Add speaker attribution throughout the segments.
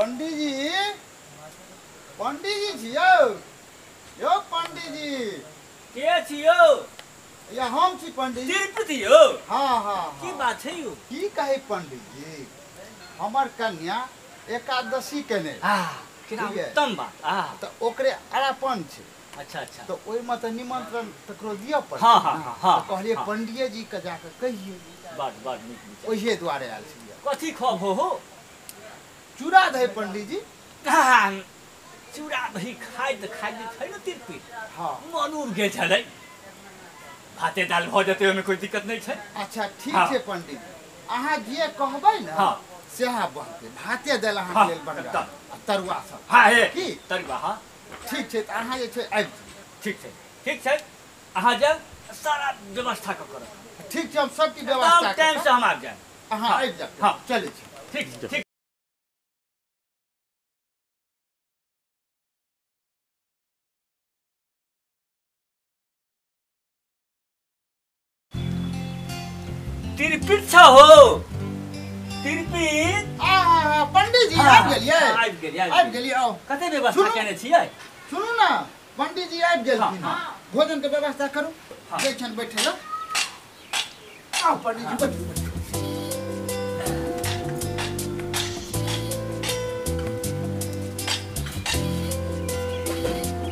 Speaker 1: पंडीजी, पंडीजी छियौ? यौ पंडीजी।
Speaker 2: के छियौ?
Speaker 1: या हम छी पंडीजी।
Speaker 2: तिरुपति यौ?
Speaker 1: हाँ हाँ।
Speaker 2: की बात छै यौ?
Speaker 1: की कहै पंडीजी, हमर कन्या एकादशी केने।
Speaker 2: केना उत्तम बात।
Speaker 1: तऽ ओकरे अरापन छै।
Speaker 2: अच्छा अच्छा।
Speaker 1: तऽ ओहिमे तऽ निमंत्रण तकरो दिअ पड़तै।
Speaker 2: हाँ हाँ हाँ।
Speaker 1: कहलियै पंडिये जी के जाके कहियै।
Speaker 2: बड बड नीक।
Speaker 1: ओहिए दुआरे आयल छियै।
Speaker 2: कथी खुआबहो हो?
Speaker 1: चूड़ा दही पंडीजी।
Speaker 2: चूड़ा दही खाइत खाइत छै ने तिरपित।
Speaker 1: हाँ।
Speaker 2: मन उब गेल छलै। भाते दाल भऽ जेतै, ओहिमे कोइ दिक्कत नहि छै।
Speaker 1: अच्छा ठीक छै पंडीजी, अहाँ जे कहबै ने सएह बनतै। भाते दालि अहाँके लेल बनबै आ तरुआ सब।
Speaker 2: हाँ हे
Speaker 1: की
Speaker 2: तरुआ। हाँ
Speaker 1: ठीक छै, तऽ अहाँ जे छै आबि जाउ।
Speaker 2: ठीक छै ठीक छै, अहाँ जाउ, सारा व्यवस्था कऽ करब।
Speaker 1: ठीक छै, हम सबके व्यवस्था
Speaker 2: टाइम से हम आबि जायब।
Speaker 1: अहाँ आबि जाउ।
Speaker 2: हाँ
Speaker 1: चलै छी।
Speaker 2: ठीक ठीक। तिरपित छ हो? तिरपित।
Speaker 1: पंडीजी आबि गेलियै?
Speaker 2: आबि गेलियै
Speaker 1: आबि गेलियै। आउ,
Speaker 2: कते व्यवस्था केने छियै?
Speaker 1: सुनू ने पंडीजी आबि गेलखिन, भोजन के व्यवस्था करू। जाइ छनि बैठे लए। आउ पंडीजी बैठू बैठू।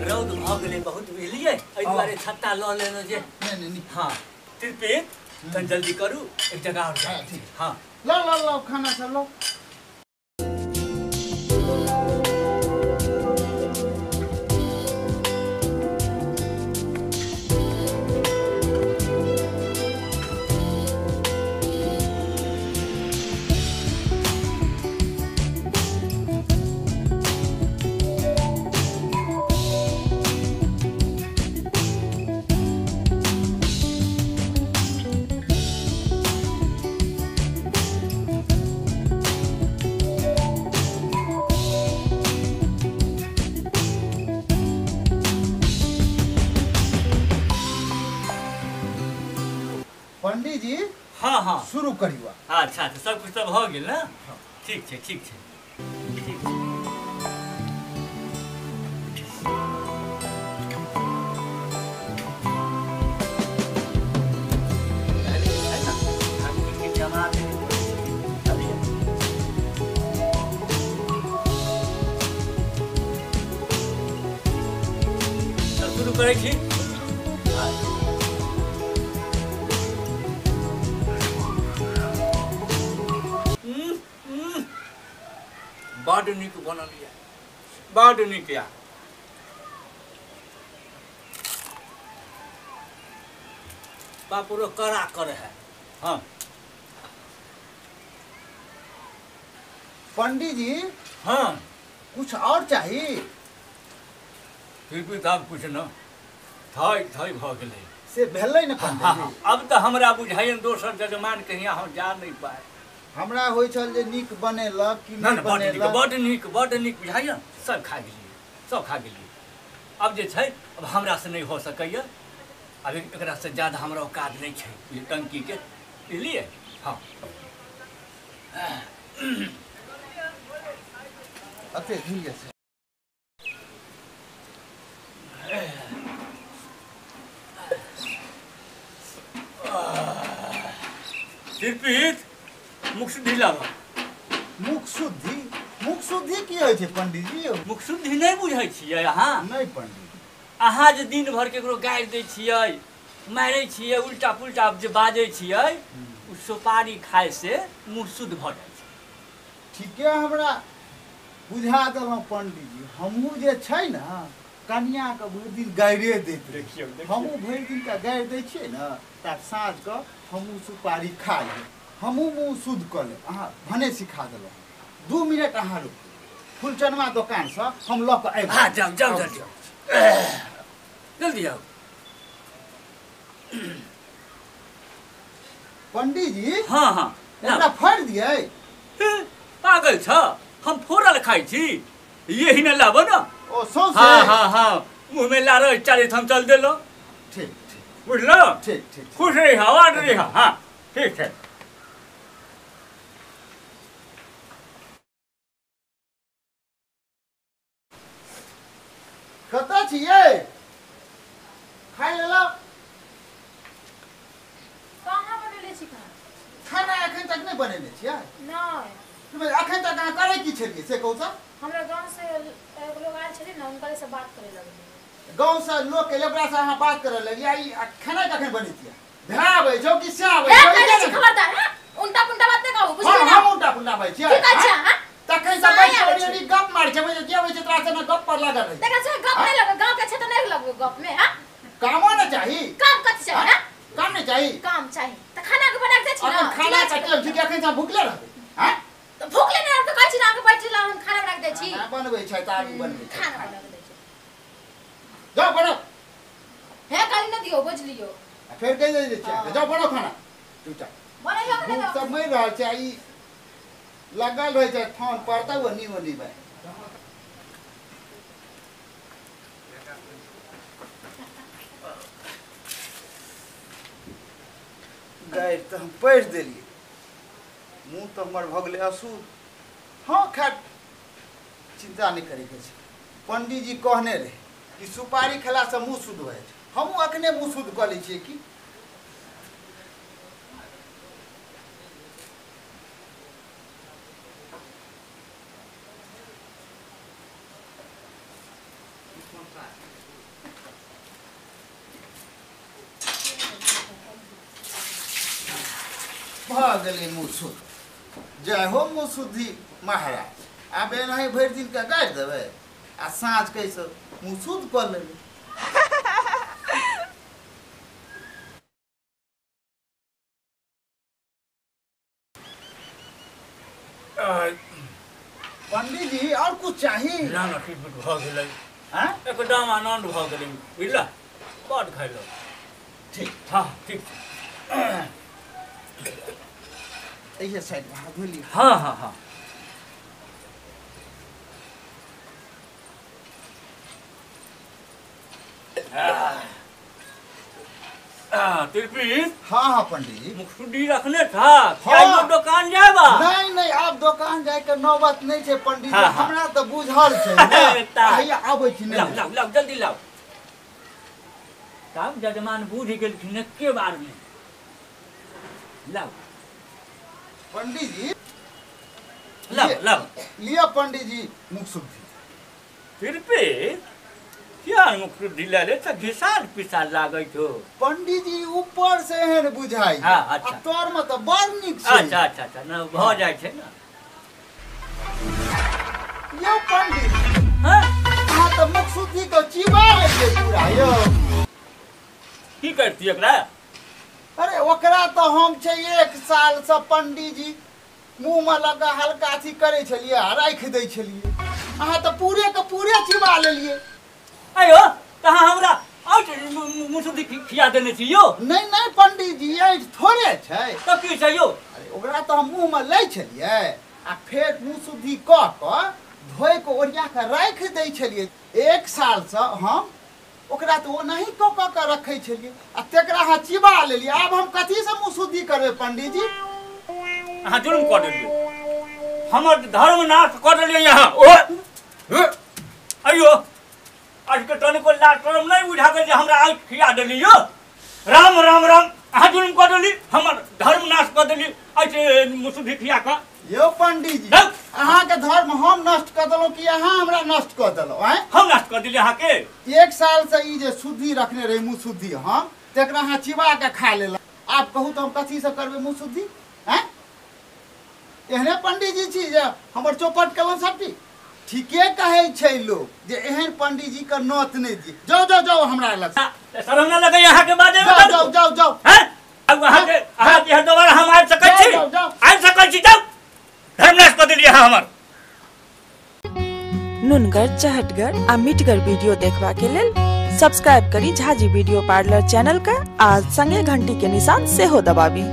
Speaker 2: रौद भऽ गेलै बहुत, बुझलियै, एहि दुआरे छत्ता लऽ लेलहुँ जे।
Speaker 1: नहि नहि।
Speaker 2: हाँ तिरपित तन जल्दी करू, एक जगह और जाए। हाँ
Speaker 1: लो लो लो खाना सब लो। पंडीजी।
Speaker 2: हाँ हाँ
Speaker 1: शुरू करियो।
Speaker 2: अच्छा अच्छा, सब कुछ तऽ भऽ गेल ने? ठीक छै ठीक छै ठीक छै। शुरू करै छी। बड नीक बनल यऽ, बड नीक यऽ। पापड़ो कड़ा करे है। हाँ
Speaker 1: पंडीजी।
Speaker 2: हाँ
Speaker 1: कुछ और चाहिए?
Speaker 2: फिर भी तब कुछ न थई थई भऽ गेलै।
Speaker 1: से भेलै ने पंडीजी।
Speaker 2: अब तऽ हमरा बुझाइए दोसर जजमान के हियाँ हम जा नहि पाए।
Speaker 1: हमरा होइ छल जे नीक बनेलक कि नहि बनेलक।
Speaker 2: बड नीक बड नीक बुझाइए, सब खा गेलियै सब खा गेलियै। अब जे छै अब हमरा से नहि हो सकैए, अब एकरा से ज्यादा हमरा औकात नहि छै टंकी के, बुझलियै। हाँ
Speaker 1: अते झिलियै छै।
Speaker 2: तिरपित मुख शुद्धि लाबऽ।
Speaker 1: मुख शुद्धि? मुख शुद्धि की होइ छै पंडीजी?
Speaker 2: मुख शुद्धि नहि बुझै छियै अहाँ?
Speaker 1: नहि पंडीजी।
Speaker 2: अहाँ जे दिन भरि केकरो गारि दै छियै, मारै छियै, उल्टा पुल्टा जे बाजै छियै, ओ सुपारी खाय से मुँह शुद्ध भऽ जाइ छै।
Speaker 1: ठीके हमरा बुझा देलहुँ पंडीजी। हमहूँ जे छै ने कनियाके भरि दिन गारिए दैत
Speaker 2: देखियौ।
Speaker 1: हमहूँ भरि दिनका गारि दै छियै ने, तऽ साँझके हमहूँ सुपारी खा लेब, हमहूँ मुँह शुद्ध कऽ लेब। अहाँ भने सिखा देलहुँ। 2 मिनट अहाँ रुकू, फुलचनमा दोकानसँ हम लऽ कऽ आबि।
Speaker 2: हाँ जाउ जाउ जल्दी जल्दी आउ।
Speaker 1: पंडीजी।
Speaker 2: हाँ हाँ
Speaker 1: एकरा फोड़ि दियै?
Speaker 2: पागल छ, हम फोड़ल खाइ छी। यही ने लाबऽ ने।
Speaker 1: ओ सौंसे?
Speaker 2: हाँ हाँ हाँ, मुँहमे लारो 40 हम चल देलहुँ।
Speaker 1: ठीक ठीक
Speaker 2: बुझलहुँ।
Speaker 1: ठीक ठीक।
Speaker 2: खुश रही, आवाज रही। हाँ ठीक छै।
Speaker 1: कतऽ छियै? खाइ लेलहुँ?
Speaker 3: कहाँ बनेले छी खाना?
Speaker 1: खाना एखन तक नहि बनेने छियै?
Speaker 3: नहि।
Speaker 1: एखन तक अहाँ करै की छलियै से कहू तऽ?
Speaker 3: हमरा गाँव से एगो लोग आयल छलै ने, हुनकरे से बात करे लगलियै।
Speaker 1: गाँव से लोक के ओकरा से अहाँ बात करे लगलियै? ई खाना कखन बनेतियै? भाय आबै छौ कि से आबै छौ?
Speaker 3: खबरदार, हां, उल्टा पुल्टा बात नहि कहू, बुझलियै
Speaker 1: ना? हम उल्टा पुल्टा बाजै छियै?
Speaker 3: की कहै छियै अहाँ?
Speaker 1: तखन से बैठ के गप मारै छै, जे आबै छै तोरा से ना गप पर लागल रहै।
Speaker 3: देखै छै गप नहि लगै, गाँव के छै तऽ नहि लगबै गप में। हां,
Speaker 1: कामो ने चाही।
Speaker 3: काम कथी चाही? हां,
Speaker 1: काम नहि चाही।
Speaker 3: काम चाही तऽ खाना के बना के दै छी ना।
Speaker 1: खाना के ठीक, एखन से भुखले रहबै? हां,
Speaker 3: तऽ भुखले नहि रहब तऽ कहै छी ना अहाँके बैठ ला, हम खाना बना के दै छी।
Speaker 1: खाना बनबै छै तऽ आलू बनबै छै।
Speaker 3: खाना बना के दै छी।
Speaker 1: जाओ बनाओ।
Speaker 3: हे गाली न दियौ, बुझलियौ?
Speaker 1: फेर कहि दै छियै, जाओ बनाओ खाना। चुपचाप
Speaker 3: बनैयौ के
Speaker 1: भूख सब मरि रहल छै, ई लगल रहै छै थान पर तऽ ओनी ओनी भाइ। गारि तऽ हम पढ़ि देलियै, मुँह तऽ हमर भऽ गेलै अशुद्ध। हँ, खैर चिन्ता नहि करैके छै। पंडीजी कहने रहै कि सुपारी खेलासँ मुँह शुद्ध भऽ जाइ छै। हमहूँ अखने मुँह शुद्ध कऽ लै छियै की। भऽ गेलै मुँह शुद्ध। जय हो मुँह शुद्धि महाराज। आब एनाही भरि दिनके गारि देबै आ साँझ कैसे मुँह शुद्ध कऽ लेबै। पंडीजी और कुछ चाही?
Speaker 2: ना ना, ठीक भऽ गेलै।
Speaker 1: आँय,
Speaker 2: एकदम आनन्द भऽ गेलै, बुझलह? बड खैलहुँ।
Speaker 1: ठीक।
Speaker 2: हँ, ठीक।
Speaker 1: एहि साइड हाथ धो लिअ।
Speaker 2: हाँ हाँ हाँ। तिरपित।
Speaker 1: हाँ हाँ पंडीजी।
Speaker 2: मुखशुद्धि रखने था? हाँ। दुकान जाएबा?
Speaker 1: नहीं नहीं, आब दुकान जाए के नौबत नहीं छै पंडीजी।
Speaker 2: हाँ, हाँ।
Speaker 1: हमरा तऽ बुझल छै ने। हैया आबै छी।
Speaker 2: लाउ लाउ लाउ, जल्दी लाउ। तब जजमान बूझ गेलखिन एके बार में। लाउ
Speaker 1: पंडीजी,
Speaker 2: लाउ लाउ,
Speaker 1: लिअ पंडीजी मुखशुद्धि।
Speaker 2: तिरपित, किया मुखशुद्धि लए ले तऽ घिसाल पिसाल लागै छौ।
Speaker 1: पंडीजी ऊपर से एहन बुझाइ।
Speaker 2: हाँ, अच्छा।
Speaker 1: आ तोर में तऽ बड़ नीक छै।
Speaker 2: अच्छा अच्छा अच्छा, न भऽ जाइ छै ने।
Speaker 1: यौ पंडीजी,
Speaker 2: हाँ,
Speaker 1: अहाँ तऽ मुखशुद्धि के चिबा लेलियै पूरा यौ।
Speaker 2: की करती एकरा?
Speaker 1: अरे ओकरा तऽ हम छै 1 साल से पंडीजी मुँह में लगा हल्का अथी करै छलियै आ राखि दै छलियै। अहाँ तऽ पूरे के पूरे चिबा लेलियै।
Speaker 2: अयो, तऽ अहाँ हमरा मुसुद्धि खिया देने छी यौ?
Speaker 1: नहि नहि पंडीजी, ऐठ थोड़े छै।
Speaker 2: तऽ की छै यौ?
Speaker 1: अरे ओकरा तऽ हम मुँह में लै छलियै आ फेर मुँह शुद्धि कऽ कऽ धोइ कऽ ओरिया कऽ राखि दै छलियै। 1 साल से हम ओकरा तऽ ओनाही कऽ कऽ के रखै छलियै आ तकरा अहाँ चिबा लेलियै। आब हम कथीसँ मुँह शुद्धि करबै पंडीजी?
Speaker 2: अहाँ जुल्म कऽ देलियै, हमर धर्म नाश कऽ देलियै अहाँ। ओ अयो, आजके तनिको लाज शरम नहि बुझा गेल जे हमरा आँखि खिया देली यौ? राम राम राम, अहाँ जुल्म कऽ देली, हमर धर्म नाश कऽ देली ऐसे मुसुद्धि खिया कऽ।
Speaker 1: यौ पंडीजी, अहाँके धर्म हम नष्ट कऽ देलहुँ कि अहाँ हमरा नष्ट कऽ देलहुँ? आँय,
Speaker 2: हम नष्ट कऽ देलियै अहाँके?
Speaker 1: 1 साल से ई जे शुद्धि रखने रही मुँह शुद्धि हम, तकरा अहाँ चिबा कऽ खा लेलहुँ। आब कहू तऽ हम कथीसँ करबै मुँह शुद्धि? आँय, एहने पंडीजी छी जे हमर चौपट केलहुँ सबटी? ठीके कहै छै लोक जे एहन पंडीजी के नोत नहि दियै। जाउ जाउ जाउ, हमरा लग
Speaker 2: शरम न लगैया अहाँके बाजैमे?
Speaker 1: जाउ जाउ जाउ जाउ।
Speaker 2: हैं, आब अहाँके अहाँके दोबारा हम आबि सकै छी? आबि सकै छी? जाउ, धर्मनाश कऽ देलियै अहाँ हमर।
Speaker 4: नुनगर, चहटगर आ मिठगर वीडियो देखबा के लेल सब्सक्राइब करी झाजी वीडियो पार्लर चैनल का आ संगे घंटी के निशान सेहो दबाबी।